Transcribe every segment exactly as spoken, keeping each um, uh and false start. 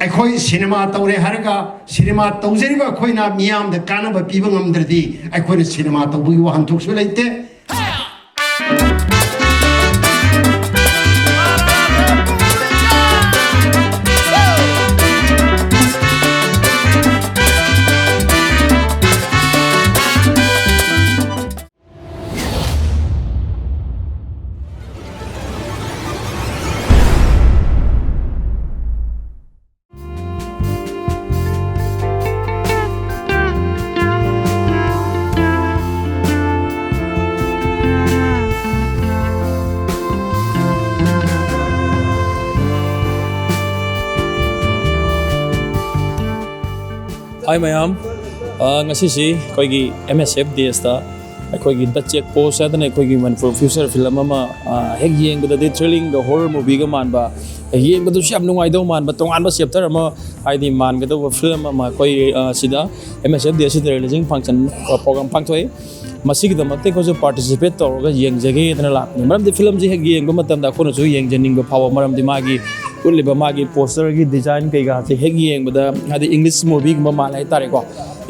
ꯑꯩꯈꯣꯏ ꯁꯤꯅꯦꯃꯥ ꯇꯧꯔꯦ ꯍꯥꯏꯔꯒ, ꯁꯤꯅꯦꯃꯥ ꯇꯧꯖꯔꯤꯕ ꯑꯩꯈꯣꯏꯅ ꯃꯤꯌꯥꯝꯗ ꯀꯥꯟꯅꯕ ꯄꯤꯕ ꯉꯝꯗ꯭ꯔꯗꯤ, ꯑꯩꯈꯣꯏꯅ ꯁꯤꯅꯦꯃꯥ ꯇꯧꯕꯒꯤ ꯋꯥꯍꯟꯊꯣꯛꯁꯨ ꯂꯩꯇꯦ꯫ Hi ꯃꯌꯥꯝ꯫ ꯑ, ꯉꯁꯤꯁꯤ ꯑꯩꯈꯣꯏꯒꯤ M S F D S ꯇ ꯑꯩꯈꯣꯏꯒꯤ The Check Post ꯍꯥꯏꯗꯅ ꯑꯩꯈꯣꯏꯒꯤ ꯃꯅꯤꯄꯨꯔ feature film ꯑꯃ, ꯑ, ꯍꯦꯛ ꯌꯦꯡꯕꯗꯗꯤ thrilling ꯒ horror movie ꯒ ꯃꯥꯟꯕ, ꯌꯦꯡꯕꯗꯁꯨ ꯌꯥꯝ ꯅꯨꯡꯉꯥꯏꯗꯧ ꯃꯥꯟꯕ ꯇꯣꯉꯥꯟꯕ chapter ꯑꯃ, ꯍꯥꯏꯗꯤ ꯃꯥꯟꯒꯗꯧꯕ film ꯑꯃ ꯑꯩꯈꯣꯏ, ꯑ, ꯁꯤꯗ M S F D S ꯁꯤꯗ releasing function, ꯑ, program ꯄꯥꯡꯊꯣꯛꯑꯦ꯫ ꯃꯁꯤꯒꯤꯗꯃꯛꯇ ꯑꯩꯈꯣꯏꯁꯨ participate ꯇꯧꯔꯒ ꯌꯦꯡꯖꯒꯦꯗꯅ ꯂꯥꯛꯄꯅꯤ꯫ ꯃꯔꯝꯗꯤ film ꯁꯤ ꯍꯦꯛ ꯌꯦꯡꯕ ꯃꯇꯝꯗ ꯑꯩꯈꯣꯏꯅꯁꯨ ꯌꯦꯡꯖꯅꯤꯡꯕ ꯐꯥꯎꯕ, ꯃꯔꯝꯗꯤ ꯃꯥꯒꯤ ꯎꯠꯂꯤꯕ ꯃꯥꯒꯤ poster ꯒꯤ design ꯀꯩꯀꯥꯁꯦ ꯍꯦꯛ ꯌꯦꯡꯕꯗ, ꯍꯥꯏꯗꯤ English movie ꯒꯨꯝꯕ ꯃꯥꯜꯂꯦ ꯍꯥꯏꯇꯥꯔꯦꯀꯣ,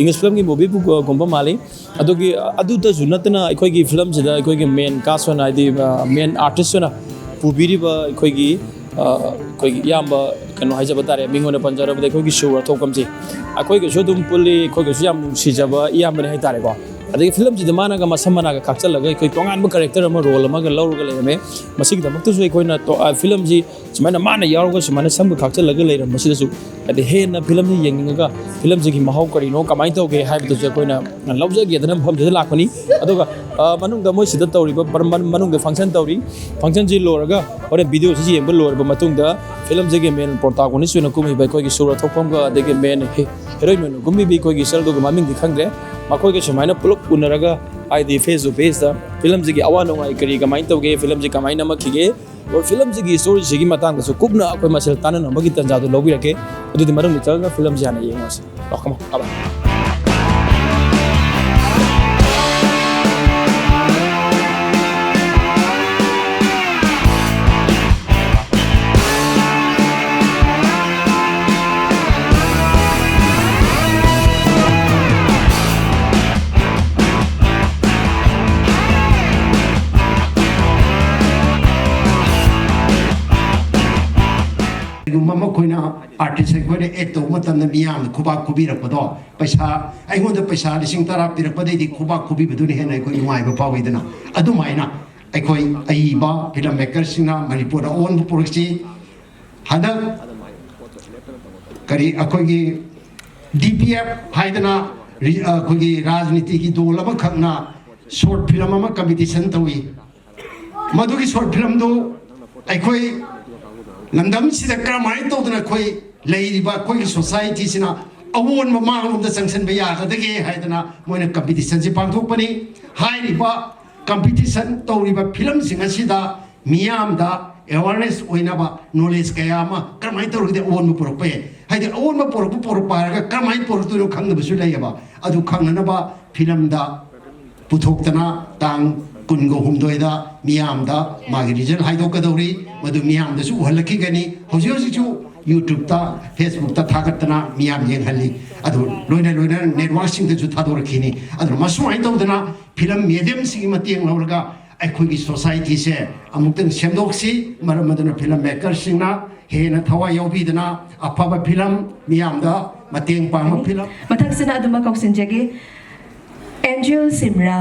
English film ꯒꯤ movie ꯒꯨꯝꯕ ꯃꯥꯜꯂꯤ꯫ ꯑꯗꯨꯒꯤ, ꯑꯗꯨꯇꯁꯨ ꯅꯠꯇꯅ ꯑꯩꯈꯣꯏꯒꯤ film ꯁꯤꯗ ꯑꯩꯈꯣꯏꯒꯤ main cast ꯑꯣꯏꯅ, ꯍꯥꯏꯗꯤ, ꯑ, main artist ꯑꯣꯏꯅ ꯄꯨꯕꯤꯔꯤꯕ ꯑꯩꯈꯣꯏꯒꯤ, ꯑ, ꯑꯩꯈꯣꯏꯒꯤ ꯏꯌꯥꯝꯕ, ꯀꯩꯅꯣ ꯍꯥꯏꯖꯕ ꯇꯥꯔꯦ, ꯃꯤꯡ ꯑꯣꯏꯅ ꯄꯟꯖꯔꯕꯗ ꯑꯩꯈꯣꯏꯒꯤ ꯁꯨꯔ ꯊꯣꯛꯐꯝꯁꯤ ꯑꯩꯈꯣꯏꯒꯁꯨ ꯑꯗꯨꯝ ꯄꯨꯜꯂꯤ, ꯑꯩꯈꯣꯏꯒꯁꯨ ꯌꯥꯝ ꯅꯨꯡꯁꯤꯖꯕ ꯏꯌꯥꯝꯕꯅꯤ ꯍꯥꯏꯇꯥꯔꯦꯀꯣ꯫ ꯑꯗꯒꯤ film ꯁꯤꯗ ꯃꯥꯅꯒ ꯃꯁꯝ ꯃꯅꯥꯒ ꯈꯥꯛꯆꯜꯂꯒ ꯑꯩꯈꯣꯏ ꯇꯣꯉꯥꯟꯕ character ꯑꯃ, role ꯑꯃꯒ ꯂꯧꯔꯒ ꯂꯩꯔꯝꯃꯦ꯫ ꯃꯁꯤꯒꯤꯗꯃꯛꯇꯁꯨ ꯑꯩꯈꯣꯏꯅ ꯇꯣ-, ꯑ, film ꯁꯤ ꯁꯨꯃꯥꯏꯅ ꯃꯥꯅ ꯌꯥꯎꯔꯒ ꯁꯨꯃꯥꯏꯅ ꯁꯝꯒ ꯈꯥꯛꯆꯜꯂꯒ ꯂꯩꯔꯝꯕꯁꯤꯗꯁꯨ, ꯍꯥꯏꯗꯤ ꯍꯦꯟꯅ film ꯁꯤ ꯌꯦꯡꯅꯤꯡꯉꯒ film ꯁꯤꯒꯤ ꯃꯍꯥꯎ ꯀꯔꯤꯅꯣ, ꯀꯃꯥꯏꯅ ꯇꯧꯒꯦ ꯍꯥꯏꯕꯗꯨꯁꯨ ꯑꯩꯈꯣꯏꯅ ꯂꯧꯖꯒꯦꯗꯅ ꯃꯐꯝꯁꯤꯗ ꯂꯥꯛꯄꯅꯤ꯫ ꯑꯗꯨꯒ, ꯑ, ꯃꯅꯨꯡꯗ ꯃꯣꯏ ꯁꯤꯗ ꯇꯧꯔꯤꯕ ꯄꯔ-, ꯃꯅꯨꯡꯗ function ꯇꯧꯔꯤ꯫ Function ꯁꯤ ꯂꯣꯏꯔꯒ ꯍꯣꯔꯦꯟ video ꯁꯤ ꯌꯦꯡꯕ ꯂꯣꯏꯔꯕ ꯃꯇꯨꯡꯗ film ꯁꯤꯒꯤ main protagonist ꯑꯣꯏꯅ ꯀꯨꯝꯃꯤꯕ ꯑꯩꯈꯣꯏꯒꯤ ꯁꯨꯔ ꯊꯣꯛꯐꯝꯒ ꯑꯗꯒꯤ main he-, heroine ꯑꯣꯏꯅ ꯀꯨꯝꯃꯤꯕ ꯑꯩꯈꯣꯏꯒꯤ ꯏꯆꯜꯗꯨꯒ, ꯃꯃꯤꯡꯗꯤ ꯈꯪꯗ꯭ꯔꯦ, ꯃꯈꯣꯏꯒ ꯁꯨꯃꯥꯏꯅ ꯄꯨꯂꯞ ꯎꯅꯔꯒ, ꯍꯥꯏꯗꯤ face to face ꯇ film ꯁꯤꯒꯤ ꯑꯋꯥ ꯅꯨꯡꯉꯥꯏ ꯀꯔꯤ ꯀꯃꯥꯏꯅ ꯇꯧꯒꯦ, film ꯁꯤ ꯀꯃꯥꯏꯅ ꯅꯝꯃꯛꯈꯤꯒꯦ, ꯑꯣꯔ film ꯁꯤꯒꯤ story ꯁꯤꯒꯤ ꯃꯇꯥꯡꯗꯁꯨ ꯀꯨꯞꯅ ꯑꯩꯈꯣꯏ ꯃꯁꯦꯜ ꯇꯥꯟꯅꯅꯕꯒꯤ ꯇꯥꯟꯖꯥꯗꯨ ꯂꯧꯕꯤꯔꯛꯀꯦ꯫ ꯑꯗꯨꯗꯤ ꯃꯅꯨꯡꯗ ꯆꯪꯉꯒ film ꯁꯤ ꯍꯥꯟꯅ ꯌꯦꯡꯉꯨꯔꯁꯤ꯫ ꯂꯥꯛꯑꯣ, come on, come on꯫ Artist ꯑꯩꯈꯣꯏꯅ ꯑꯦꯛ ꯇꯧꯕ ꯃꯇꯝꯗ ꯃꯤꯌꯥꯝꯅ ꯈꯨꯕꯥꯛ ꯈꯨꯕꯤꯔꯛꯄꯗꯣ, ꯄꯩꯁꯥ, ꯑꯩꯉꯣꯟꯗ ꯄꯩꯁꯥ ꯂꯤꯁꯤꯡ ꯇꯔꯥ ꯄꯤꯔꯛꯄꯗꯩꯗꯤ ꯈꯨꯕꯥꯛ ꯈꯨꯕꯤꯕꯗꯨꯅ ꯍꯦꯟꯅ ꯑꯩꯈꯣꯏ ꯅꯨꯡꯉꯥꯏꯕ ꯐꯥꯎꯏꯗꯅ, ꯑꯗꯨꯃꯥꯏꯅ ꯑꯩꯈꯣꯏ ꯑꯏꯕ ꯐꯤꯂꯝ ꯃꯦꯀꯔꯁꯤꯡꯅ ꯃꯅꯤꯄꯨꯔꯗ ꯑꯑꯣꯟꯕ ꯄꯨꯔꯛꯁꯤ꯫ ꯍꯟꯗꯛ ꯀꯔꯤ ꯑꯩꯈꯣꯏꯒꯤ ꯗꯤ ꯄꯤ ꯑꯦꯐ ꯍꯥꯏꯗꯅ ꯔꯤ-, ꯑꯩꯈꯣꯏꯒꯤ ꯔꯥꯖꯅꯤꯇꯤꯒꯤ ꯗꯣꯜ ꯑꯃꯈꯛꯅ ꯁꯣꯔꯠ ꯐꯤꯂꯝ ꯑꯃ ꯀꯝꯄꯤꯇꯤꯁꯟ ꯇꯧꯏ꯫ ꯃꯗꯨꯒꯤ ꯁꯣꯔꯠ ꯐꯤꯂꯝꯗꯨ ꯑꯩꯈꯣꯏ ꯂꯝꯗꯝꯁꯤꯗ ꯀꯔꯝꯍꯥꯏꯅ ꯇꯧꯗꯅ ꯑꯩꯈꯣꯏ ꯂꯩꯔꯤꯕ ꯑꯩꯈꯣꯏꯒꯤ ꯁꯣꯁꯥꯏꯇꯤꯁꯤꯅ ꯑꯑꯣꯟꯕ ꯃꯥꯡꯂꯣꯝꯗ ꯆꯪꯁꯤꯟꯕ ꯌꯥꯒꯗꯒꯦ ꯍꯥꯏꯗꯅ ꯃꯣꯏꯅ ꯀꯝꯄꯤꯇꯤꯁꯟꯁꯤ ꯄꯥꯡꯊꯣꯛꯄꯅꯤ꯫ ꯍꯥꯏꯔꯤꯕ ꯀꯝꯄꯤꯇꯤꯁꯟ ꯇꯧꯔꯤꯕ ꯐꯤꯂꯝꯁꯤꯡ ꯑꯁꯤꯗ ꯃꯤꯌꯥꯝꯗ ꯑꯦꯋꯥꯔꯅꯦꯁ ꯑꯣꯏꯅꯕ ꯅꯣꯂꯦꯖ ꯀꯌꯥ ꯑꯃ ꯀꯔꯝꯍꯥꯏꯅ ꯇꯧꯔꯒꯗꯤ ꯑꯑꯣꯟꯕ ꯄꯨꯔꯛꯄ ꯌꯥꯏ, ꯍꯥꯏꯗꯤ ꯑꯑꯣꯟꯕ ꯄꯨꯔꯛꯄ ꯄꯨꯔꯛꯄ ꯍꯥꯏꯔꯒ ꯀꯔꯝꯍꯥꯏꯅ ꯄꯨꯔꯛꯇꯣꯏꯅꯣ ꯈꯪꯗꯕꯁꯨ ꯂꯩꯌꯦꯕ꯫ ꯑꯗꯨ ꯈꯪꯅꯅꯕ ꯐꯤꯂꯝꯗ ꯄꯨꯊꯣꯛꯇꯅ ꯇꯥꯡ ꯀꯨꯟꯒ ꯍꯨꯝꯗꯣꯏꯗ ꯃꯤꯌꯥꯝꯗ ꯃꯥꯒꯤ ꯔꯤꯖꯜ ꯍꯥꯏꯗꯣꯛꯀꯗꯧꯔꯤ꯫ ꯃꯗꯨ ꯃꯤꯌꯥꯝꯗꯁꯨ ꯎꯍꯜꯂꯛꯈꯤꯒꯅꯤ꯫ ꯍꯧꯖꯤꯛ ꯍꯧꯖꯤꯛꯁꯨ ꯌꯨꯇ꯭ꯌꯨꯕꯇ, ꯐꯦꯁꯕꯨꯛꯇ ꯊꯥꯒꯠꯇꯅ ꯃꯤꯌꯥꯝ ꯌꯦꯡꯍꯜꯂꯤ꯫ ꯑꯗꯨ ꯂꯣꯏꯅ ꯂꯣꯏꯅꯅ ꯅꯦꯠꯋꯥꯔꯛꯁꯤꯡꯗꯁꯨ ꯊꯥꯗꯣꯔꯛꯈꯤꯅꯤ꯫ ꯑꯗꯨꯅ ꯃꯁꯨꯃꯥꯏꯅ ꯇꯧꯗꯅ ꯐꯤꯂꯝ ꯃꯦꯗꯤꯌꯝꯁꯤꯒꯤ ꯃꯇꯦꯡ ꯂꯧꯔꯒ ꯑꯩꯈꯣꯏꯒꯤ ꯁꯣꯁꯥꯏꯇꯤꯁꯦ ꯑꯃꯨꯛꯇꯪ ꯁꯦꯝꯗꯣꯛꯁꯤ꯫ ꯃꯔꯝ ꯑꯗꯨꯅ ꯐꯤꯂꯝ ꯃꯦꯀꯔꯁꯤꯡꯅ ꯍꯦꯟꯅ ꯊꯋꯥꯏ ꯌꯥꯎꯕꯤꯗꯅ ꯑꯐꯕ ꯐꯤꯂꯝ ꯃꯤꯌꯥꯝꯗ ꯃꯇꯦꯡ ꯄꯥꯡꯕ ꯐꯤꯂꯝ꯫ ꯃꯊꯛꯁꯤꯅ ꯑꯗꯨꯃꯛ ꯀꯧꯁꯤꯟꯖꯒꯦ꯫ ꯑꯦꯟꯖꯦꯜ ꯁꯤꯝꯔꯥ,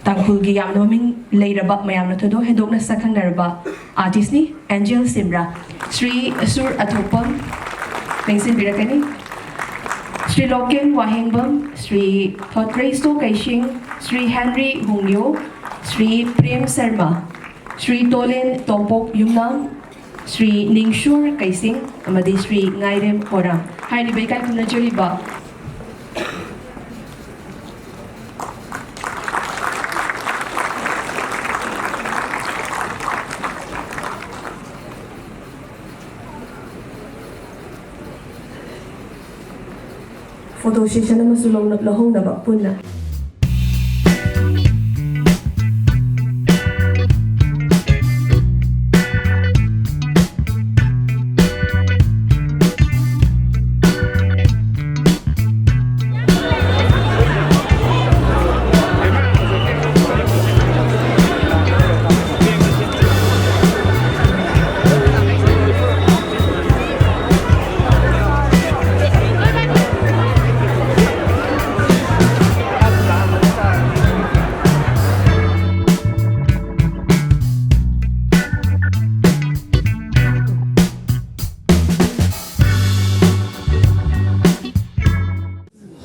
ꯇꯥꯡꯈꯨꯜꯒꯤ ꯌꯥꯝꯅ ꯃꯃꯤꯡ ꯂꯩꯔꯕ, ꯃꯌꯥꯝꯅ ꯊꯣꯏꯗꯣꯛ ꯍꯦꯟꯗꯣꯛꯅ ꯁꯛꯈꯪꯅꯔꯕ ꯑꯥꯔꯇꯤꯁꯅꯤ꯫ ꯑꯦꯟꯖꯦꯜ ꯁꯤꯝꯔꯥ, ꯁ꯭ꯔꯤ ꯁꯨꯔ ꯑꯊꯣꯛꯄꯝ ꯂꯦꯡꯁꯤꯟꯕꯤꯔꯛꯀꯅꯤ꯫ ꯁ꯭ꯔꯤ ꯂꯣꯀꯦꯟ ꯋꯥꯍꯦꯡꯕꯝ, ꯁ꯭ꯔꯤ ꯊꯣꯠꯀ꯭ꯔꯩꯁꯇꯣ ꯀꯩꯁꯤꯡ, ꯁ꯭ꯔꯤ ꯍꯦꯟꯔꯤ ꯍꯨꯡꯌꯣ, ꯁ꯭ꯔꯤ ꯄ꯭ꯔꯦꯝ ꯁꯔꯃ, ꯁ꯭ꯔꯤ ꯇꯣꯂꯦꯟ ꯇꯣꯝꯄꯣꯛ ꯌꯨꯝꯅꯥꯝ, ꯁ꯭ꯔꯤ ꯅꯤꯡꯁꯨꯔ ꯀꯩꯁꯤꯡ ꯑꯃꯗꯤ ꯁ꯭ꯔꯤ ꯉꯥꯏꯔꯦꯝ ꯍꯣꯔꯥꯝ꯫ ꯍꯥꯏꯔꯤꯕ ꯏꯀꯥꯏ ꯈꯨꯝꯅꯖꯔꯤꯕ ꯐꯣꯇꯣ ꯁꯦꯁꯟ ꯑꯃꯁꯨ ꯂꯧꯅ-, ꯂꯧꯍꯧꯅꯕ ꯄꯨꯟꯅ꯫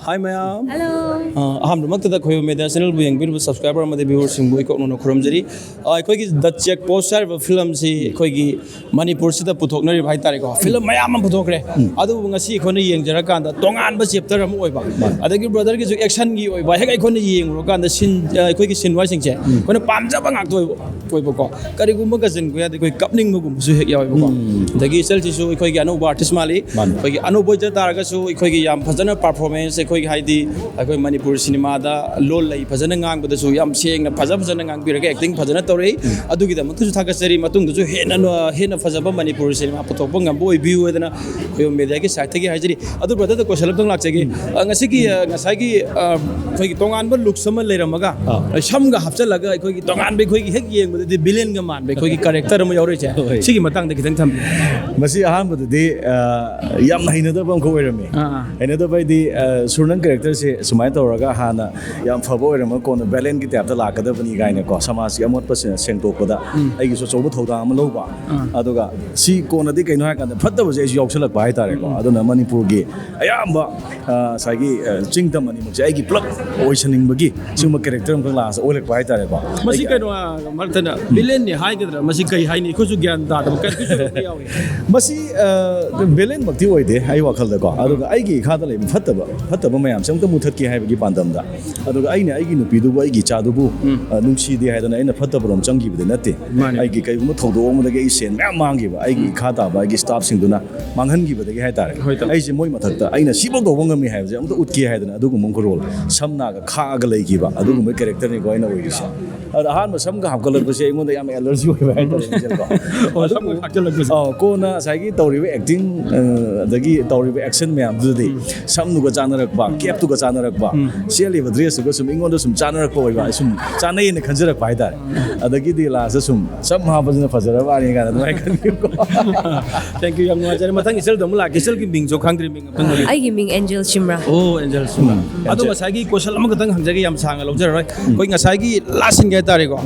ꯍꯥꯏ ꯃꯌꯥꯝ꯫ ꯍꯜꯂꯣ꯫ ꯑ, ꯑꯍꯥꯟꯕꯃꯛꯇꯗ ꯈꯣꯌꯣꯝ ꯃꯦꯗꯤꯌꯥ ꯆꯦꯅꯦꯜꯕꯨ ꯌꯦꯡꯕꯤꯔꯤꯕ ꯁꯕꯁꯀ꯭ꯔꯥꯏꯕꯔ ꯑꯃꯗꯤ ꯚ꯭ꯌꯨꯋꯔꯁꯤꯡꯕꯨ ꯏꯀꯣꯛꯅꯅ ꯈꯨꯔꯨꯝꯖꯔꯤ꯫ ꯑ, ꯑꯩꯈꯣꯏꯒꯤ ꯗ ꯆꯦꯛ ꯄꯣꯁ ꯍꯥꯏꯔꯤꯕ ꯐꯤꯂꯝꯁꯤ ꯑꯩꯈꯣꯏꯒꯤ ꯃꯅꯤꯄꯨꯔꯁꯤꯗ ꯄꯨꯊꯣꯛꯅꯔꯤꯕ ꯍꯥꯏꯇꯥꯔꯦꯀꯣ, ꯐꯤꯂꯝ ꯃꯌꯥꯝ ꯑꯃ ꯄꯨꯊꯣꯛꯈ꯭ꯔꯦ꯫ ꯑꯗꯨꯕꯨ ꯉꯁꯤ ꯑꯩꯈꯣꯏꯅ ꯌꯦꯡꯖꯔꯀꯥꯟꯗ ꯇꯣꯉꯥꯟꯕ ꯆꯦꯞꯇꯔ ꯑꯃ ꯑꯣꯏꯕ, ꯑꯗꯒꯤ ꯕ꯭ꯔꯗꯔꯒꯤꯁꯨ ꯑꯦꯛꯁꯟꯒꯤ ꯑꯣꯏꯕ, ꯍꯦꯛ ꯑꯩꯈꯣꯏꯅ ꯌꯦꯡꯉꯨꯔꯀꯥꯟꯗ ꯁꯤꯟ ꯑ, ꯑꯩꯈꯣꯏꯒꯤ ꯁꯤꯟ ꯋꯥꯏꯁꯤꯡꯁꯦ ꯑꯩꯈꯣꯏꯅ ꯄꯥꯝꯖꯕ ꯉꯥꯛꯇ ꯑꯣꯏꯕ ꯑꯣꯏꯕꯀꯣ꯫ ꯀꯔꯤꯒꯨꯝꯕ ꯒꯖꯟ ꯒꯨꯌꯥꯗꯤ ꯑꯩꯈꯣꯏ ꯀꯞꯅꯤꯡꯕꯒꯨꯝꯕꯁꯨ ꯍꯦꯛ ꯌꯥꯎꯋꯦꯕꯀꯣ꯫ ꯑꯗꯒꯤ ꯏꯆꯜꯁꯤꯁꯨ ꯑꯩꯈꯣꯏꯒꯤ ꯑꯅꯧꯕ ꯑꯥꯔꯇꯤꯁ ꯃꯥꯜꯂꯤ꯫ ꯃꯥꯅꯤ꯫ ꯑꯩꯈꯣꯏꯒꯤ ꯑꯅꯧꯕ ꯑꯣꯏꯖ ꯇꯥꯔꯒꯁꯨ ꯑꯩꯈꯣꯏꯒꯤ ꯌꯥꯝ ꯐꯖꯅ ꯄꯔꯐꯣꯔꯃꯦꯟꯁ, ꯑꯩꯈꯣꯏꯒꯤ ꯍꯥꯏꯗꯤ ꯑꯩꯈꯣꯏ ꯃꯅꯤꯄꯨꯔ ꯁꯤꯅꯦꯃꯥꯗ ꯂꯣꯜ ꯂꯩ ꯐꯖꯅ ꯉꯥꯡꯕꯗꯁꯨ ꯌꯥꯝ ꯁꯦꯡꯅ ꯐꯖ ꯐꯖꯅ ꯉꯥꯡꯕꯤꯔꯒ ꯑꯦꯛꯇꯤꯡ ꯐꯖꯅ ꯇꯧꯔꯛꯏ꯫ ꯑꯗꯨꯒꯤꯗꯃꯛꯇꯁꯨ ꯊꯥꯒꯠꯆꯔꯤ꯫ ꯃꯇꯨꯡꯗꯁꯨ ꯍꯦꯟꯅ ꯅ- ꯍꯦꯟꯅ ꯐꯖꯕ ꯃꯅꯤꯄꯨꯔ ꯁꯤꯅꯦꯃꯥ ꯄꯨꯊꯣꯛꯄ ꯉꯝꯕ ꯑꯣꯏꯕꯤꯌꯨ ꯍꯥꯏꯗꯅ ꯑꯩꯈꯣꯏ ꯃꯦꯗꯤꯌꯥꯒꯤ ꯁꯥꯏꯠꯇꯒꯤ ꯍꯥꯏꯖꯔꯤ꯫ ꯑꯗꯨ ꯕ꯭ꯔꯗꯔꯗ ꯀꯣꯏꯁꯟ ꯑꯝꯇꯪ ꯂꯥꯛꯆꯒꯦ꯫ ꯑ, ꯉꯁꯤꯒꯤ ꯑ, ꯉꯁꯥꯏꯒꯤ ꯑ, ꯑꯩꯈꯣꯏꯒꯤ ꯇꯣꯉꯥꯟꯕ ꯂꯨꯛꯁ ꯑꯃ ꯂꯩꯔꯝꯃꯒ ꯑꯥ꯫ ꯑ, ꯁꯝꯒ ꯍꯥꯞꯆꯤꯜꯂꯒ ꯑꯩꯈꯣꯏꯒꯤ ꯇꯣꯉꯥꯟꯕ ꯑꯩꯈꯣꯏꯒꯤ ꯍꯦꯛ ꯌꯦꯡꯕꯗꯗꯤ ꯚꯤꯂꯦꯟꯒ ꯃꯥꯟꯕ ꯑꯩꯈꯣꯏꯒꯤ ꯀꯦꯔꯦꯛꯇꯔ ꯑꯃ ꯌꯥꯎꯔꯛꯏꯁꯦ꯫ ꯍꯣꯏ꯫ ꯁꯤꯒꯤ ꯃꯇꯥꯡꯗ ꯈꯤꯇꯪ ꯊꯝꯕꯤꯌꯨ꯫ ꯃꯁꯤ ꯑꯍꯥꯟꯕꯗꯗꯤ ꯑ, ꯌꯥꯝꯅ ꯍꯩꯅꯗꯕ ꯑꯃꯈꯛ ꯑꯣꯏꯔꯝꯃꯤ꯫ ꯑꯥ꯫ ꯍꯩꯅꯗꯕ ꯍꯥꯏꯗꯤ ꯑ, ꯁꯨꯔꯅꯪ ꯀꯦꯔꯦꯛꯇꯔꯁꯦ ꯁꯨꯃꯥꯏꯅ ꯇꯧꯔꯒ ꯍꯥꯟꯅ ꯌꯥꯝ ꯐꯕ ꯑꯣꯏꯔꯝꯃꯒ ꯀꯣꯟꯅ ꯚꯥꯏꯂꯦꯟꯒꯤ ꯇꯥꯏꯞꯇ ꯂꯥꯛꯀꯗꯕꯅꯤ ꯀꯥꯏꯅꯀꯣ, ꯁꯃꯥꯖꯀꯤ ꯑꯃꯣꯠꯄꯁꯤꯡ ꯁꯦꯡꯗꯣꯛꯄꯗ ꯑꯩꯒꯤꯁꯨ ꯑꯆꯧꯕ ꯊꯧꯗꯥꯡ ꯑꯃ ꯂꯧꯕ꯫ ꯑꯗꯨꯒ ꯁꯤ ꯀꯣꯟꯅꯗꯤ ꯀꯩꯅꯣ ꯍꯥꯏꯔꯀꯥꯟꯗ ꯐꯠꯇꯕꯁꯦ ꯑꯩꯁꯨ ꯌꯥꯎꯁꯜꯂꯛꯄ ꯍꯥꯏꯇꯥꯔꯦꯀꯣ꯫ ꯑꯗꯨꯅ ꯃꯅꯤꯄꯨꯔꯒꯤ ꯑꯌꯥꯝꯕ ꯑ, ꯉꯁꯥꯏꯒꯤ ꯑ, ꯆꯤꯡꯗꯝ ꯑꯅꯤꯃꯛꯁꯦ ꯑꯩꯒꯤ ꯄꯨꯂꯞ ꯑꯣꯏꯁꯟꯅꯤꯡꯕꯒꯤ ꯁꯤꯒꯨꯝꯕ ꯀꯦꯔꯦꯛꯇꯔ ꯑꯃꯈꯛ ꯂꯥꯛꯑꯁ ꯑꯣꯏꯔꯛꯄ ꯍꯥꯏꯇꯥꯔꯦꯀꯣ꯫ ꯃꯁꯤ ꯑꯩꯒꯤ- ꯀꯩꯅꯣ ꯃꯔꯛꯇꯅ ꯚꯤꯂꯦꯟꯅꯤ ꯍꯥꯏꯒꯗ꯭ꯔꯥ, ꯃꯁꯤ ꯀꯩ ꯍꯥꯏꯅꯤ, ꯑꯩꯈꯣꯏꯁꯨ ꯒ꯭ꯌꯥꯟ ꯇꯥꯗꯕ ꯀꯟꯐ꯭ꯌꯨꯖꯟ ꯑꯃ ꯌꯥꯎꯏ꯫ ꯃꯁꯤ ꯚꯤꯂꯦꯟꯃꯛꯇꯤ ꯑꯣꯏꯗꯦ ꯑꯩ ꯋꯥꯈꯜꯗꯀꯣ꯫ ꯑꯗꯨꯒ ꯑꯩꯒꯤ ꯏꯈꯥꯗ ꯂꯩꯕ ꯐꯠꯇꯕ ꯐꯠꯇꯕ ꯃꯌꯥꯝꯁꯦ ꯑꯝꯇ ꯃꯨꯊꯠꯀꯦ ꯍꯥꯏꯕꯒꯤ ꯄꯥꯟꯗꯝꯗ꯫ ꯑꯗꯨꯒ ꯑꯩꯅ ꯑꯩꯒꯤ ꯅꯨꯄꯤꯗꯨꯕꯨ, ꯑꯩꯒꯤ ꯏꯆꯥꯗꯨꯕꯨ ꯑ, ꯅꯨꯡꯁꯤꯗꯦ ꯍꯥꯏꯗꯅ ꯑꯩꯅ ꯐꯠꯇꯕꯔꯣꯝ ꯆꯪꯈꯤꯕꯗꯤ ꯅꯠꯇꯦ꯫ ꯃꯥꯅꯦ꯫ ꯑꯩꯒꯤ ꯀꯩꯒꯨꯝꯕ ꯊꯧꯗꯣꯛ ꯑꯃꯗꯒꯤ ꯑꯩ ꯁꯦꯟ ꯃꯌꯥꯝ ꯃꯥꯡꯈꯤꯕ, ꯑꯩꯒꯤ ꯏꯈꯥ ꯇꯥꯕ ꯑꯩꯒꯤ ꯁ꯭ꯇꯥꯐꯁꯤꯡꯗꯨꯅ ꯃꯥꯡꯍꯟꯈꯤꯕꯗꯒꯤ ꯍꯥꯏꯇꯥꯔꯦ꯫ ꯍꯣꯏ, ꯏꯇꯥꯎ꯫ ꯑꯩꯁꯦ ꯃꯣꯏ ꯃꯊꯛꯇ ꯑꯩꯅ ꯁꯤꯐꯥꯎ ꯇꯧꯕ ꯉꯝꯃꯤ ꯍꯥꯏꯕꯁꯦ ꯑꯝꯇ ꯎꯠꯀꯦ ꯍꯥꯏꯗꯅ ꯑꯗꯨꯒꯨꯝꯕ ꯑꯃ ꯔꯣꯜ, ꯁꯝ ꯅꯥꯒ ꯈꯥꯛꯑꯒ ꯂꯩꯈꯤꯕ ꯑꯗꯨꯒꯨꯝꯕ ꯀꯦꯔꯦꯛꯇꯔꯅꯤꯀꯣ ꯑꯩꯅ ꯑꯣꯏꯔꯤꯁꯦ꯫ ꯑꯗ ꯑꯍꯥꯟꯕ ꯁꯝꯒ ꯍꯥꯞꯀꯠꯂꯛꯄꯁꯦ ꯑꯩꯉꯣꯟꯗ ꯌꯥꯝ ꯑꯦꯂꯔꯖꯤ ꯑꯣꯏꯕ ꯍꯥꯏꯇꯥꯔꯦ꯫ ꯑꯣ, ꯁꯝꯒ ꯈꯥꯛꯆꯜꯂꯛꯄꯁꯦ꯫ ꯑꯧ, ꯀꯣꯟꯅ ꯉꯁꯥꯏꯒꯤ ꯇꯧꯔꯤꯕ ꯑꯦꯛꯇꯤꯡ, ꯑ, ꯑꯗꯒꯤ ꯇꯧꯔꯤꯕ ꯑꯦꯛꯁꯟ ꯃꯌꯥꯝꯗꯨꯗꯗꯤ ꯁꯝꯗꯨꯒ ꯆꯥꯟꯅꯔꯛꯄ, ꯀꯦꯞꯇꯨꯒ ꯆꯥꯟꯅꯔꯛꯄ, ꯁꯦꯠꯂꯤꯕ ꯗ꯭ꯔꯦꯁꯇꯨꯒ ꯁꯨꯝ ꯑꯩꯉꯣꯟꯗ ꯁꯨꯝ ꯆꯥꯟꯅꯔꯛꯄ ꯑꯣꯏꯕ, ꯁꯨꯝ ꯆꯥꯟꯅꯩꯌꯦꯅ ꯈꯟꯖꯔꯛꯄ ꯍꯥꯏꯇꯥꯔꯦ꯫ ꯑꯗꯒꯤꯗꯤ ꯂꯥꯁꯇ ꯁꯨꯝ ꯁꯝ ꯍꯥꯞꯄꯁꯤꯅ ꯐꯖꯔꯕꯅꯤ ꯀꯥꯏꯅ ꯑꯗꯨꯃꯥꯏꯅ ꯈꯟꯕꯤꯌꯨꯀꯣ꯫ Thank you, ꯌꯥꯝ ꯅꯨꯡꯉꯥꯏꯖꯔꯦ꯫ ꯃꯊꯪ ꯏꯆꯜꯗ ꯑꯃꯨꯛ ꯂꯥꯛꯀꯦ꯫ ꯏꯆꯜꯒꯤ ꯃꯤꯡꯁꯨ ꯈꯪꯗ꯭ꯔꯤ, ꯃꯤꯡ ꯑꯝꯇꯪ ꯍꯥꯏꯕꯤꯌꯨ꯫ ꯑꯩꯒꯤ ꯃꯤꯡ ꯑꯦꯟꯖꯦꯜ ꯁꯤꯝꯔꯥ꯫ ꯑꯣ, ꯑꯦꯟꯖꯦꯜ ꯁꯤꯝꯔꯥ꯫ ꯑꯗꯣ ꯉꯁꯥꯏꯒꯤ ꯀꯣꯏꯁꯟ ꯑꯃꯈꯛꯇꯪ ꯍꯪꯖꯒꯦ, ꯌꯥꯝ ꯁꯥꯡꯅ ꯂꯧꯖꯔꯔꯣꯏ꯫ ꯑꯩꯈꯣꯏ ꯉꯁꯥꯏꯒꯤ ꯂꯥꯁ ꯁꯤꯟꯒꯤ ꯍꯥꯏꯇꯥꯔꯦꯀꯣ,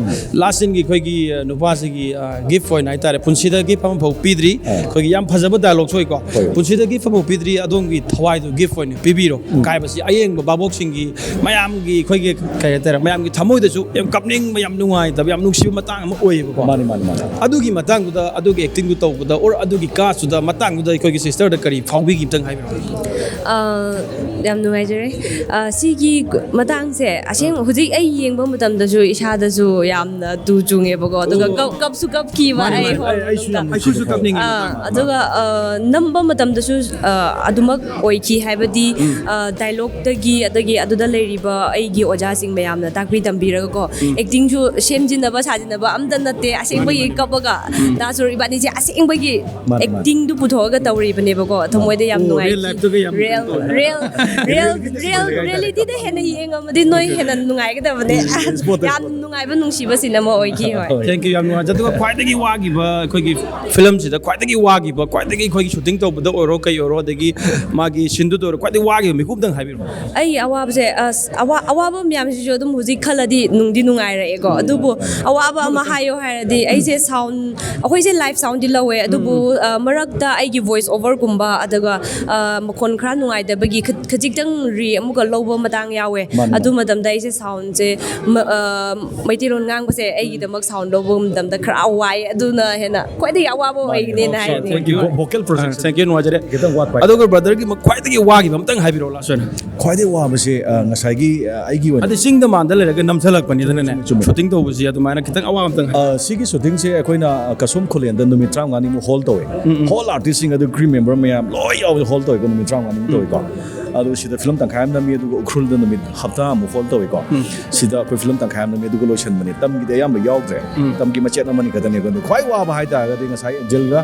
ꯂꯥꯁ ꯁꯤꯟꯒꯤ ꯑꯩꯈꯣꯏꯒꯤ, ꯑ, ꯅꯨꯄꯥꯁꯤꯒꯤ, ꯑ, ꯒꯤꯐ ꯑꯣꯏꯅ ꯍꯥꯏꯇꯥꯔꯦ, ꯄꯨꯟꯁꯤꯗ ꯒꯤꯐ ꯑꯃꯐꯥꯎ ꯄꯤꯗ꯭ꯔꯤ꯫ ꯑꯩꯈꯣꯏꯒꯤ ꯌꯥꯝ ꯐꯖꯕ ꯗꯥꯏꯂꯣꯛꯁꯨ ꯑꯣꯏꯀꯣ꯫ "ꯄꯨꯟꯁꯤꯗ ꯒꯤꯐ ꯑꯃꯐꯥꯎ ꯄꯤꯗ꯭ꯔꯤ, ꯑꯗꯣꯝꯒꯤ ꯊꯋꯥꯏꯗꯨ ꯒꯤꯐ ꯑꯣꯏꯅ ꯄꯤꯕꯤꯔꯣ" ꯀꯥꯏꯕꯁꯤ ꯑꯌꯦꯡꯕ ꯚꯥꯕꯣꯛꯁꯤꯡꯒꯤ, ꯃꯌꯥꯝꯒꯤ, ꯑꯩꯈꯣꯏꯒꯤ, ꯀꯩ ꯍꯥꯏꯇꯥꯔꯦ, ꯃꯌꯥꯝꯒꯤ ꯊꯃꯣꯏꯗꯁꯨ ꯌꯥꯝ ꯀꯞꯅꯤꯡꯕ, ꯌꯥꯝ ꯅꯨꯡꯉꯥꯏꯇꯕ, ꯌꯥꯝ ꯅꯨꯡꯁꯤꯕ ꯃꯇꯥꯡ ꯑꯃ ꯑꯣꯏꯌꯦꯕꯀꯣ꯫ ꯃꯥꯅꯤ, ꯃꯥꯅꯤ, ꯃꯥꯅꯤ꯫ ꯑꯗꯨꯒꯤ ꯃꯇꯥꯡꯗꯨꯗ, ꯑꯗꯨꯒꯤ ꯑꯦꯛꯇꯤꯡꯗꯨ ꯇꯧꯕꯗ, or ꯑꯗꯨꯒꯤ ꯀꯥꯁꯇꯨꯗ, ꯃꯇꯥꯡꯗꯨꯗ ꯑꯩꯈꯣꯏꯒꯤ ꯁꯤꯁꯇꯔꯗ ꯀꯔꯤ ꯐꯥꯎꯕꯤꯈꯤꯕꯇꯪ ꯍꯥꯏꯕꯤꯔꯛꯑꯣ꯫ ꯑ, ꯌꯥꯝ ꯅꯨꯡꯉꯥꯏꯖꯔꯦ꯫ ꯑ, ꯁꯤꯒꯤ ꯃꯇꯥꯡꯁꯦ ꯑꯁꯦꯡꯕ ꯍꯧꯖꯤꯛ ꯑꯩ ꯌꯦꯡꯕ ꯃꯇꯝꯗꯁꯨ ꯏꯁꯥꯗꯁꯨ ꯌꯥꯝꯅ ꯇꯨ ꯆꯨꯡꯉꯦꯕꯀꯣ, ꯑꯗꯨꯒ ꯀꯞ- ꯀꯞꯁꯨ ꯀꯞꯈꯤꯕ꯫ ꯃꯥꯅꯤ, ꯑꯩ ꯃꯥꯅꯤ꯫ ꯍꯣꯜ ꯑꯩ- ꯑꯩꯁꯨ ꯌꯥꯝ ꯃꯅꯨꯡꯗ꯫ ꯅꯨꯡꯁꯤꯕ ꯑꯩꯈꯣꯏꯁꯨ ꯀꯞꯅꯤꯡꯉꯤ꯫ ꯑꯥ, ꯑꯗꯨꯒ ꯑ, ꯅꯝꯕ ꯃꯇꯝꯗꯁꯨ ꯑ, ꯑꯗꯨꯃꯛ ꯑꯣꯏꯈꯤ꯫ ꯍꯥꯏꯕꯗꯤ ꯗꯥꯏꯂꯣꯛꯇꯒꯤ, ꯑꯗꯒꯤ ꯑꯗꯨꯗ ꯂꯩꯔꯤꯕ ꯑꯩꯒꯤ ꯑꯣꯖꯥꯁꯤꯡ ꯃꯌꯥꯝꯅ ꯇꯥꯛꯄꯤ ꯇꯝꯕꯤꯔꯒꯀꯣ, ꯑꯦꯛꯇꯤꯡꯁꯨ ꯁꯦꯝꯖꯤꯟꯅꯕ ꯁꯥꯖꯤꯟꯅꯕ ꯑꯝꯇ ꯅꯠꯇꯦ꯫ ꯑꯁꯦꯡꯕꯒꯤ ꯀꯞꯄꯒ ꯇꯥꯁꯨꯔ ꯏꯕꯥꯅꯤꯁꯦ ꯑꯁꯦꯡꯕꯒꯤ ꯃꯥꯅꯤ, ꯃꯥꯅꯤ꯫ ꯑꯦꯛꯇꯤꯡꯗꯨ ꯄꯨꯊꯣꯛꯑꯒ ꯇꯧꯔꯤꯕꯅꯦꯕꯀꯣ꯫ ꯊꯃꯣꯏꯗ ꯌꯥꯝ ꯑꯣ, ꯅꯨꯡꯉꯥꯏꯈꯤ꯫ real life ꯇꯒ ꯌꯥꯝ ꯔꯤꯌꯦꯜ ꯀꯩꯅꯣ ꯇꯧꯔꯦ꯫ ꯔꯤꯌꯦꯜ ꯔꯤꯌꯦꯜ ꯔꯤꯌꯦꯜ ꯔꯤꯌꯦꯂꯤꯇꯤꯗ ꯍꯦꯟꯅ ꯌꯦꯡꯉꯝꯃꯗꯤ ꯅꯣꯏ ꯍꯦꯟꯅ ꯅꯨꯡꯉꯥꯏꯒꯗꯕꯅꯦ꯫ ꯌꯥꯝ ꯅꯨꯡꯉꯥꯏꯕ ꯅꯨꯡꯁꯤꯕ ꯁꯤꯟ ꯑꯃ ꯑꯣꯏꯈꯤ꯫ ꯍꯣꯏ꯫ Thank you, ꯌꯥꯝ ꯅꯨꯡꯉꯥꯏꯖꯩ꯫ ꯑꯗꯨꯒ ꯈ꯭ꯋꯥꯏꯗꯒꯤ ꯋꯥꯈꯤꯕ, ꯑꯩꯈꯣꯏꯒꯤ ꯐꯤꯂꯝꯁꯤꯗ ꯈ꯭ꯋꯥꯏꯗꯒꯤ ꯋꯥꯈꯤꯕ, ꯈ꯭ꯋꯥꯏꯗꯒꯤ ꯑꯩꯈꯣꯏꯒꯤ ꯁꯨꯇꯤꯡ ꯇꯧꯕꯗ ꯑꯣꯏꯔꯣ, ꯀꯩ ꯑꯣꯏꯔꯣ, ꯑꯗꯒꯤ ꯃꯥꯒꯤ ꯁꯤꯟꯗꯨꯗ ꯑꯣꯏꯔꯣ, ꯈ꯭ꯋꯥꯏꯗꯒꯤ ꯋꯥꯈꯤꯕ ꯃꯤꯀꯨꯞꯇꯪ ꯍꯥꯏꯕꯤꯔꯣ꯫ ꯑꯩ ꯑꯋꯥꯕꯁꯦ, ꯑꯁ, ꯑꯋꯥ- ꯑꯋꯥꯕ ꯃꯌꯥꯝꯁꯤꯁꯨ ꯑꯗꯨꯝ ꯍꯧꯖꯤꯛ ꯈꯜꯂꯗꯤ ꯅꯨꯡꯗꯤ ꯅꯨꯡꯉꯥꯏꯔꯛꯑꯦꯀꯣ꯫ ꯑꯗꯨꯕꯨ ꯑꯋꯥꯕ ꯑꯃ ꯍꯥꯏꯌꯣ ꯍꯥꯏꯔꯗꯤ, ꯑꯩꯁꯦ ꯁꯥꯎꯟ, ꯑꯩꯈꯣꯏꯁꯦ ꯂꯥꯏꯚ ꯁꯥꯎꯟꯗꯤ ꯂꯧꯋꯦ, ꯑꯗꯨꯕꯨ ꯑ, ꯃꯔꯛꯇ ꯑꯩꯒꯤ ꯚꯣꯏꯁ ꯑꯣꯚꯔꯒꯨꯝꯕ, ꯑꯗꯨꯒ ꯑ, ꯃꯈꯣꯟ ꯈꯔ ꯅꯨꯡꯉꯥꯏꯇꯕꯒꯤ ꯈ- ꯈꯖꯤꯛꯇꯪ ꯔꯤ ꯑꯃꯨꯛꯀ ꯂꯧꯕ ꯃꯇꯥꯡ ꯌꯥꯎꯋꯦ꯫ ꯃꯥꯅꯤ, ꯑꯗꯨ ꯃꯥꯅꯤ꯫ ꯃꯇꯝꯗ ꯑꯩꯁꯦ ꯁꯥꯎꯟꯁꯦ ꯃ- ꯑ, ꯃꯩꯇꯩꯂꯣꯟ ꯉꯥꯡꯕꯁꯦ ꯑꯩꯒꯤꯗꯃꯛ ꯁꯥꯎꯟ ꯂꯧꯕ ꯃꯇꯝꯗ ꯈꯔ ꯋꯥꯏ꯫ ꯑꯗꯨꯅ ꯍꯦꯟꯅ ꯈ꯭ꯋꯥꯏꯗꯒꯤ ꯑꯋꯥꯕ ꯑꯣꯏꯒꯅꯤꯅ ꯍꯥꯏꯅꯤꯡꯉꯤ꯫ Vocal projection Thank you, ꯅꯨꯡꯉꯥꯏꯖꯔꯦ꯫ ꯈꯤꯇꯪ ꯋꯥꯠꯄ ꯍꯥꯏꯇꯥꯔꯦ꯫ ꯑꯗꯨꯒ ꯕ꯭ꯔꯗꯔꯒꯤ ꯈ꯭ꯋꯥꯏꯗꯒꯤ ꯋꯥꯈꯤꯕ ꯑꯝꯇꯪ ꯍꯥꯏꯕꯤꯔꯛꯑꯣ, ꯂꯥꯁ ꯑꯣꯏꯅ꯫ ꯈ꯭ꯋꯥꯏꯗꯒꯤ ꯋꯥꯕꯁꯦ ꯑ, ꯉꯁꯥꯏꯒꯤ ꯑ, ꯑꯩꯒꯤ ꯑꯣꯏꯅ ꯑꯗꯩ ꯆꯤꯡꯗ ꯃꯥꯟꯗ ꯂꯩꯔꯒ ꯅꯝꯊꯔꯛꯄꯅꯤꯗꯅꯅꯦ, ꯆꯨꯝꯃꯦ꯫ ꯁꯨꯇꯤꯡ ꯇꯧꯕꯁꯤ ꯑꯗꯨꯃꯥꯏꯅ ꯈꯤꯇꯪ ꯑꯋꯥꯕ ꯑꯝꯇꯪ ꯍꯥꯏ- ꯑ, ꯁꯤꯒꯤ ꯁꯨꯇꯤꯡꯁꯦ ꯑꯩꯈꯣꯏꯅ ꯑ, ꯀꯁꯣꯝ ꯈꯨꯂꯦꯟꯗ ꯅꯨꯃꯤꯠ ꯇꯔꯥꯃꯉꯥꯅꯤꯃꯨꯛ ꯍꯣꯜ ꯇꯧꯋꯦ꯫ ꯍꯣꯜ ꯑꯥꯔꯇꯤꯁꯁꯤꯡ ꯑꯗꯨ ꯀ꯭ꯔꯤꯝ ꯃꯦꯝꯕꯔ ꯃꯌꯥꯝ ꯂꯣꯏ ꯌꯥꯎꯋꯦ, ꯍꯣꯜ ꯇꯧꯋꯦꯀꯣ, ꯅꯨꯃꯤꯠ ꯇꯔꯥꯃꯉꯥꯅꯤꯃꯨꯛ ꯇꯧꯋꯦꯀꯣ꯫ ꯑꯗꯨ ꯁꯤꯗ ꯐꯤꯂꯝ ꯇꯪꯈꯥꯏ ꯑꯃ ꯅꯝꯃꯤ, ꯑꯗꯨꯒ ꯎꯈ꯭ꯔꯨꯜꯗ ꯅꯨꯃꯤꯠ ꯍꯞꯇꯥ ꯑꯃꯨꯛ ꯍꯣꯜ ꯇꯧꯋꯦꯀꯣ꯫ ꯁꯤꯗ ꯑꯩꯈꯣꯏ ꯐꯤꯂꯝ ꯇꯪꯈꯥꯏ ꯑꯃ ꯅꯝꯃꯤ, ꯑꯗꯨꯒ ꯂꯣꯏꯁꯟꯕꯅꯤ꯫ ꯇꯝꯒꯤꯗꯤ ꯑꯌꯥꯝꯕ ꯌꯥꯎꯗ꯭ꯔꯦ꯫ ꯇꯝꯒꯤ ꯃꯆꯦꯠ ꯑꯃꯅꯤ ꯈꯛꯇꯅꯦꯕ꯫ ꯑꯗꯨ ꯈ꯭ꯋꯥꯏ ꯋꯥꯕ ꯍꯥꯏꯇꯥꯔꯒꯗꯤ ꯉꯁꯥꯏ ꯑꯦꯟꯖꯦꯜꯒ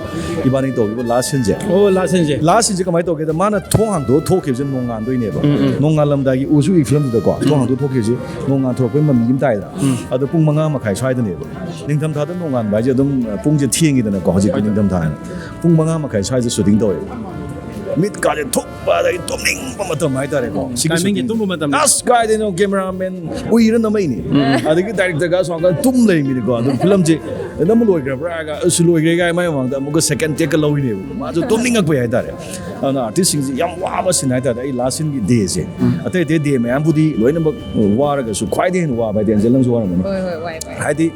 ꯏꯕꯥꯅꯤ ꯇꯧꯈꯤꯕ ꯂꯥꯁ ꯁꯤꯟꯁꯦ꯫ ꯑꯣ, ꯂꯥꯁ ꯁꯤꯟꯁꯦ꯫ ꯂꯥꯁ ꯁꯤꯟꯁꯦ ꯀꯃꯥꯏꯅ ꯇꯧꯒꯦꯗ, ꯃꯥꯅ ꯊꯣꯡ ꯍꯥꯡꯗꯣꯛꯑ ꯊꯣꯛꯈꯤꯕꯁꯦ ꯅꯣꯡꯉꯥꯟꯗꯣꯏꯅꯦꯕ꯫ ꯅꯣꯡꯉꯥꯜꯂꯝꯗꯥꯏꯒꯤ ꯎꯁꯨ ꯎꯏ ꯐꯤꯂꯝꯗꯨꯗꯀꯣ, ꯊꯣꯡ ꯍꯥꯡꯗꯣꯛꯑ ꯊꯣꯛꯈꯤꯕꯁꯦ ꯅꯣꯡꯉꯥꯟ ꯊꯣꯔꯛꯄꯩ ꯃꯃꯤ ꯑꯃ ꯇꯥꯏꯗꯅ꯫ ꯑꯗꯣ ꯄꯨꯡ ꯃꯉꯥ ꯃꯈꯥꯏ ꯁ꯭ꯋꯥꯏꯗꯅꯦꯕ꯫ ꯅꯤꯡꯊꯝꯊꯥꯗ ꯅꯣꯡꯉꯥꯟꯕ ꯍꯥꯏꯁꯦ ꯑꯗꯨꯝ ꯄꯨꯡꯁꯦ ꯊꯦꯡꯉꯤꯗꯅꯀꯣ, ꯍꯧꯖꯤꯛꯇꯤ ꯅꯤꯡꯊꯝꯊꯥ ꯍꯥꯏꯅ꯫ ꯄꯨꯡ ꯃꯉꯥ ꯃꯈꯥꯏ ꯁ꯭ꯋꯥꯏꯗ ꯁꯨꯇꯤꯡ ꯇꯧꯋꯦꯕ꯫ ꯃꯤꯠꯀꯥꯁꯦ ꯊꯨꯞꯄ, ꯑꯗꯒꯤ ꯇꯨꯝꯅꯤꯡꯕ ꯃꯇꯝ ꯍꯥꯏꯇꯥꯔꯦꯀꯣ꯫ ꯁꯤꯒꯤ ꯇꯥꯏꯃꯤꯡꯒꯤ shooting꯫ ꯇꯨꯝꯕ ꯃꯇꯝ꯫ ꯑꯁ, ꯀꯥꯏꯗꯩꯅꯣ, ꯀꯦꯃꯦꯔꯥꯃꯦꯟ ꯎꯏꯔ ꯅꯝꯃꯛꯏꯅꯦ꯫ ꯑꯗꯒꯤ ꯗꯥꯏꯔꯦꯛꯇꯔꯒ ꯁꯣꯝ ꯅꯥꯀꯟ ꯇꯨꯝ ꯂꯩꯔꯝꯃꯤꯅꯤꯀꯣ꯫ ꯑꯗꯨꯝ ꯐꯤꯂꯝꯁꯦ ꯅꯝꯕ ꯂꯣꯏꯈ꯭ꯔꯕ꯭ꯔꯥ ꯍꯥꯏꯔꯒ, "ꯑꯁ, ꯂꯣꯏꯈ꯭ꯔꯦ" ꯀꯥꯏ ꯃꯥꯏ ꯃꯃꯥꯡꯗ ꯑꯃꯨꯛꯀ ꯁꯦꯀꯦꯟ ꯇꯦꯛꯀ ꯂꯧꯔꯤꯅꯦꯕ꯫ ꯃꯥꯁꯨ ꯇꯨꯝꯅꯤꯡꯉꯛꯄꯩ ꯍꯥꯏꯇꯥꯔꯦ꯫ ꯑꯗꯨꯅ ꯑꯥꯔꯇꯤꯁꯁꯤꯡꯁꯦ ꯌꯥꯝ ꯋꯥꯕ ꯁꯤꯟ ꯍꯥꯏꯇꯥꯔꯦ꯫ ꯑꯩ ꯂꯥꯁ ꯁꯤꯟꯒꯤ ꯗꯦꯁꯦ, ꯑꯇꯩ ꯑꯇꯩ ꯗꯦ ꯃꯌꯥꯝꯕꯨꯗꯤ ꯂꯣꯏꯅꯃꯛ ꯋꯥꯔꯒꯁꯨ, ꯈ꯭ꯋꯥꯏꯗꯒꯤ ꯍꯦꯟꯅ ꯋꯥꯕ ꯍꯥꯏꯗꯤ, ꯑꯦꯟꯖꯦꯜ, ꯅꯪꯁꯨ ꯋꯥꯔꯝꯒꯅꯤ꯫ ꯍꯣꯏ, ꯍꯣꯏ, ꯋꯥꯏ, ꯋꯥꯏ꯫ ꯍꯥꯏꯗꯤ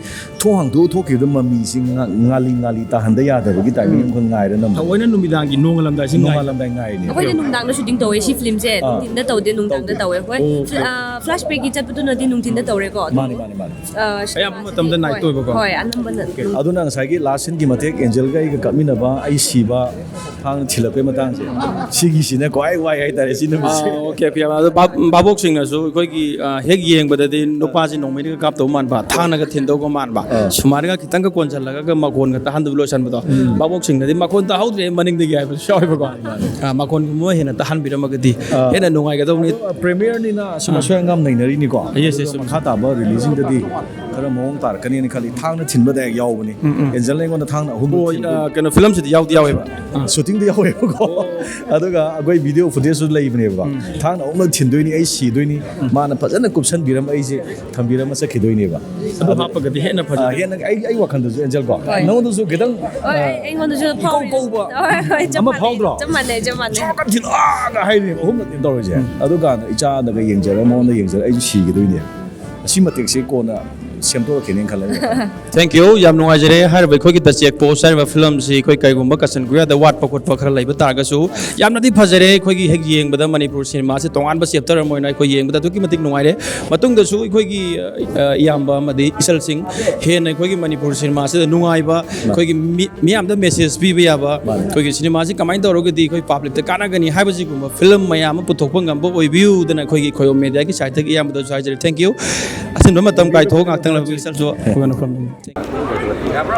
ꯊꯣꯡ ꯍꯥꯡꯗꯣꯛꯑ ꯊꯣꯛꯈꯤꯕꯗ ꯃꯃꯤꯁꯤ ꯉꯥ-, ꯉꯥꯂꯤ ꯉꯥꯂꯤ ꯇꯥꯍꯟꯗ ꯌꯥꯗꯕꯒꯤ ꯇꯥꯏꯃꯤꯡ ꯑꯃꯈꯛ ꯉꯥꯏꯔ ꯅꯝꯕ꯫ ꯊꯑꯣꯏꯅ ꯅꯨꯃꯤꯗꯥꯡꯒꯤ ꯅꯣꯡꯉꯥꯜꯂꯝꯗꯥꯏꯁꯤ ꯉꯥꯏ꯫ ꯅꯣꯡꯉꯥꯜꯂꯝꯗꯥꯏ ꯉꯥꯏꯔꯤꯅꯦ꯫ ꯑꯩꯈꯣꯏꯗꯤ ꯅꯨꯡꯗꯥꯡꯗ ꯁꯨꯇꯤꯡ ꯇꯧꯋꯦ ꯁꯤ ꯐꯤꯂꯝꯁꯦ꯫ ꯑꯥ꯫ ꯅꯨꯡꯊꯤꯟꯗ ꯇꯧꯗꯦ, ꯅꯨꯡꯗꯥꯡꯗ ꯇꯧꯋꯦ꯫ ꯍꯣꯏ, ꯑꯣ, ꯐ꯭ꯂ-, ꯑꯥ, ꯐ꯭ꯂꯥꯁ ꯕꯦꯛꯀꯤ ꯆꯠꯄꯗꯨꯅꯗꯤ ꯅꯨꯡꯊꯤꯟꯗ ꯇꯧꯔꯦꯀꯣ꯫ ꯃꯥꯅꯦ, ꯃꯥꯅꯦ, ꯃꯥꯅꯦ꯫ ꯑꯥ, ꯑꯌꯥꯝꯕ ꯃꯇꯝꯗ ꯅꯥꯏꯠ ꯍꯣꯏ, ꯑꯣꯏꯕꯀꯣ꯫ ꯍꯣꯏ, ꯑꯅꯝꯕꯅ Okay. ꯅꯨꯡꯊꯤꯟ꯫ ꯑꯗꯨꯅ ꯉꯁꯥꯏꯒꯤ ꯂꯥꯁ ꯁꯤꯟꯒꯤ ꯃꯇꯦꯛ, ꯑꯦꯟꯖꯦꯜꯒ ꯑꯩꯒ ꯀꯞꯃꯤꯟꯅꯕ, ꯑꯩ ꯁꯤꯕ, ꯊꯥꯡꯅ ꯊꯤꯜꯂꯛꯄꯩ ꯃꯇꯥꯡꯁꯦ, ꯁꯤꯒꯤꯁꯤꯅ ꯈ꯭ꯋꯥꯏ ꯋꯥꯏ ꯍꯥꯏꯇꯥꯔꯦ, ꯁꯤ ꯅꯨꯃꯤꯠꯁꯦ꯫ Okay, okay. ꯑꯗꯣ ꯚꯥꯞ-, ꯚꯥꯕꯣꯛꯁꯤꯡꯅꯁꯨ ꯑꯩꯈꯣꯏꯒꯤ, ꯑ, ꯍꯦꯛ ꯌꯦꯡꯕꯗꯗꯤ ꯅꯨꯄꯥꯁꯤ ꯅꯣꯡꯃꯩꯅꯒ ꯀꯥꯞꯇꯧ ꯃꯥꯟꯕ, ꯊꯥꯡꯅꯒ ꯊꯤꯟꯗꯧꯒ ꯃꯥꯟꯕ, ꯑꯥ꯫ ꯁꯨꯃꯥꯏꯅꯒ ꯈꯤꯇꯪꯒ ꯀꯣꯟꯁꯤꯜꯂꯒ ꯃꯈꯣꯟꯒ ꯇꯥꯍꯟꯗꯕ ꯂꯣꯏꯁꯟꯕꯗꯣ꯫ ꯚꯥꯕꯣꯛꯁꯤꯡꯅꯗꯤ "ꯃꯈꯣꯟ ꯇꯥꯍꯧꯗ꯭ꯔꯦ ꯃꯅꯤꯡꯗꯒꯤ" ꯍꯥꯏꯕꯁꯨ ꯌꯥꯎꯋꯦꯕꯀꯣ꯫ ꯑ, ꯃꯈꯣꯟꯒꯨꯝꯕ ꯍꯦꯟꯅ ꯇꯥꯍꯟꯕꯤꯔꯝꯃꯒꯗꯤ ꯑꯥ꯫ ꯍꯦꯟꯅ ꯅꯨꯡꯉꯥꯏꯒꯗꯧꯅꯤ꯫ ꯑꯗꯣ, ꯄ꯭ꯔꯤꯃꯤꯌꯔꯅꯤꯅ ꯑꯁꯨꯝ ꯑꯁꯣꯏ ꯑꯉꯥꯝ ꯅꯩꯅꯔꯤꯅꯤꯀꯣ꯫ Yes, yes, ꯑꯗꯨꯒ ꯃꯈꯥ ꯇꯥꯕ ꯔꯤꯂꯤꯖꯤꯡꯗꯗꯤ ꯈꯔ ꯃꯑꯣꯡ ꯇꯥꯔꯛꯀꯅꯤꯅ ꯈꯜꯂꯤ꯫ ꯊꯥꯡꯅ ꯊꯤꯟꯕ ꯗꯥꯏꯔꯦꯛ ꯌꯥꯎꯕꯅꯤ꯫ ꯑꯦꯟꯖꯦꯜꯅ ꯑꯩꯉꯣꯟꯗ ꯊꯥꯡꯅ ꯑꯍꯨꯝ ꯑꯣ, ꯑ, ꯀꯩꯅꯣ, ꯐꯤꯂꯝꯁꯤꯗꯤ ꯌꯥꯎꯗꯤ ꯌꯥꯎꯋꯦꯕ꯫ ꯁꯨꯇꯤꯡꯗ ꯌꯥꯎꯋꯦꯕꯀꯣ꯫ ꯑꯗꯨꯒ ꯑꯩꯈꯣꯏ ꯚꯤꯗꯤꯑꯣ ꯐꯨꯇꯦꯖꯁꯨ ꯂꯩꯕꯅꯦꯕꯀꯣ꯫ ꯊꯥꯡꯅ ꯑꯍꯨꯝꯂꯛ ꯊꯤꯟꯗꯣꯏꯅꯤ, ꯑꯩ ꯁꯤꯗꯣꯏꯅꯤ꯫ ꯃꯥꯅ ꯐꯖꯅ ꯀꯨꯞꯁꯟꯕꯤꯔꯝ, ꯑꯩꯁꯦ ꯊꯝꯕꯤꯔꯝꯃ ꯆꯠꯈꯤꯗꯣꯏꯅꯦꯕ꯫ ꯑꯗꯨ ꯍꯥꯞꯄꯒꯗꯤ ꯍꯦꯟꯅ ꯑ, ꯐꯖꯩ꯫ ꯍꯦꯟꯅ ꯑꯩ, ꯑꯩ ꯋꯥꯈꯜꯗꯁꯨ, ꯑꯦꯟꯖꯦꯜ ꯀꯣ, ꯍꯣꯏ꯫ ꯅꯉꯣꯟꯗꯁꯨ ꯈꯤꯇꯪ, ꯍꯣꯏ, ꯑ, ꯑꯩ-, ꯑꯩꯉꯣꯟꯗꯁꯨ ꯏꯀꯧ ꯐꯥꯎꯔꯤ꯫ ꯀꯧꯕ ꯍꯣꯏ, ꯍꯣꯏ, ꯆꯞ ꯑꯃ ꯃꯥꯟꯅꯩ, ꯐꯥꯎꯗ꯭ꯔꯣ? ꯆꯞ ꯃꯥꯟꯅꯩ, ꯆꯞ ꯃꯥꯟꯅꯩ꯫ "ꯁꯣꯔꯣꯛ ꯀꯟꯊꯤꯜꯂꯛꯑꯒ" ꯍꯥꯏꯔꯦꯕ, ꯑꯍꯨꯝꯂꯛꯇꯤ ꯇꯧꯔꯤꯁꯦ꯫ ꯑꯗꯨꯀꯥꯟꯗ ꯏꯆꯥꯗꯒ ꯌꯦꯡꯖꯔ, ꯃꯉꯣꯟꯗ ꯌꯦꯡꯖꯔ, ꯑꯩꯁꯨ ꯁꯤꯈꯤꯗꯣꯏꯅꯦ꯫ ꯑꯁꯤ ꯃꯇꯦꯛꯁꯦ ꯀꯣꯟꯅ ꯁꯦꯝꯗꯣꯔꯛꯈꯤꯅꯦꯅ ꯈꯜꯂꯦ꯫ Thank you, ꯌꯥꯝ ꯅꯨꯡꯉꯥꯏꯖꯔꯦ꯫ ꯍꯥꯏꯔꯤꯕ ꯑꯩꯈꯣꯏꯒꯤ ꯗ ꯆꯦꯛ ꯄꯣꯁ ꯍꯥꯏꯔꯤꯕ ꯐꯤꯂꯝꯁꯤ ꯑꯩꯈꯣꯏ ꯀꯩꯒꯨꯝꯕ ꯀꯆꯟ ꯀꯨꯌꯥꯗ ꯋꯥꯠꯄ ꯈꯣꯠꯄ ꯈꯔ ꯂꯩꯕ ꯇꯥꯔꯒꯁꯨ ꯌꯥꯝꯅꯗꯤ ꯐꯖꯔꯦ꯫ ꯑꯩꯈꯣꯏꯒꯤ ꯍꯦꯛ ꯌꯦꯡꯕꯗ ꯃꯅꯤꯄꯨꯔ ꯁꯤꯅꯦꯃꯥꯁꯦ ꯇꯣꯉꯥꯟꯕ ꯆꯦꯞꯇꯔ ꯑꯃ ꯑꯣꯏꯅ ꯑꯩꯈꯣꯏ ꯌꯦꯡꯕꯗ ꯑꯗꯨꯛꯀꯤ ꯃꯇꯤꯛ ꯅꯨꯡꯉꯥꯏꯔꯦ꯫ ꯃꯇꯨꯡꯗꯁꯨ ꯑꯩꯈꯣꯏꯒꯤ, ꯑ, ꯏꯌꯥꯝꯕ ꯑꯃꯗꯤ ꯏꯆꯜꯁꯤꯡ ꯍꯦꯟꯅ ꯑꯩꯈꯣꯏꯒꯤ ꯃꯅꯤꯄꯨꯔ ꯁꯤꯅꯦꯃꯥꯁꯤꯗ ꯅꯨꯡꯉꯥꯏꯕ, ꯑꯩꯈꯣꯏꯒꯤ ꯃꯤ-, ꯃꯤꯌꯥꯝꯗ ꯃꯦꯁꯦꯖ ꯄꯤꯕ ꯌꯥꯕ, ꯑꯩꯈꯣꯏꯒꯤ ꯁꯤꯅꯦꯃꯥꯁꯤ ꯀꯃꯥꯏꯅ ꯇꯧꯔꯒꯗꯤ ꯑꯩꯈꯣꯏ ꯄꯥꯕ꯭ꯂꯤꯛꯇ ꯀꯥꯟꯅꯒꯅꯤ ꯍꯥꯏꯕꯁꯤꯒꯨꯝꯕ ꯐꯤꯂꯝ ꯃꯌꯥꯝ ꯑꯃ ꯄꯨꯊꯣꯛꯄ ꯉꯝꯕ ꯑꯣꯏꯕꯤꯌꯨꯗꯅ ꯑꯩꯈꯣꯏꯒꯤ ꯈꯣꯏꯔꯣꯝ ꯃꯦꯗꯤꯌꯥꯒꯤ ꯁꯥꯏꯠꯇꯒꯤ ꯏꯌꯥꯝꯕꯗꯁꯨ ꯍꯥꯏꯖꯔꯤ꯫ Thank you꯫ ꯑꯆꯤꯟꯕ ꯃꯇꯝ ꯀꯥꯏꯊꯣꯛꯑ ꯉꯥꯛꯇꯪ ꯂꯩꯕꯒꯤ ꯏꯆꯜꯁꯨ ꯑꯩꯈꯣꯏꯅ ꯈꯨꯔꯨꯝꯖꯔꯤ꯫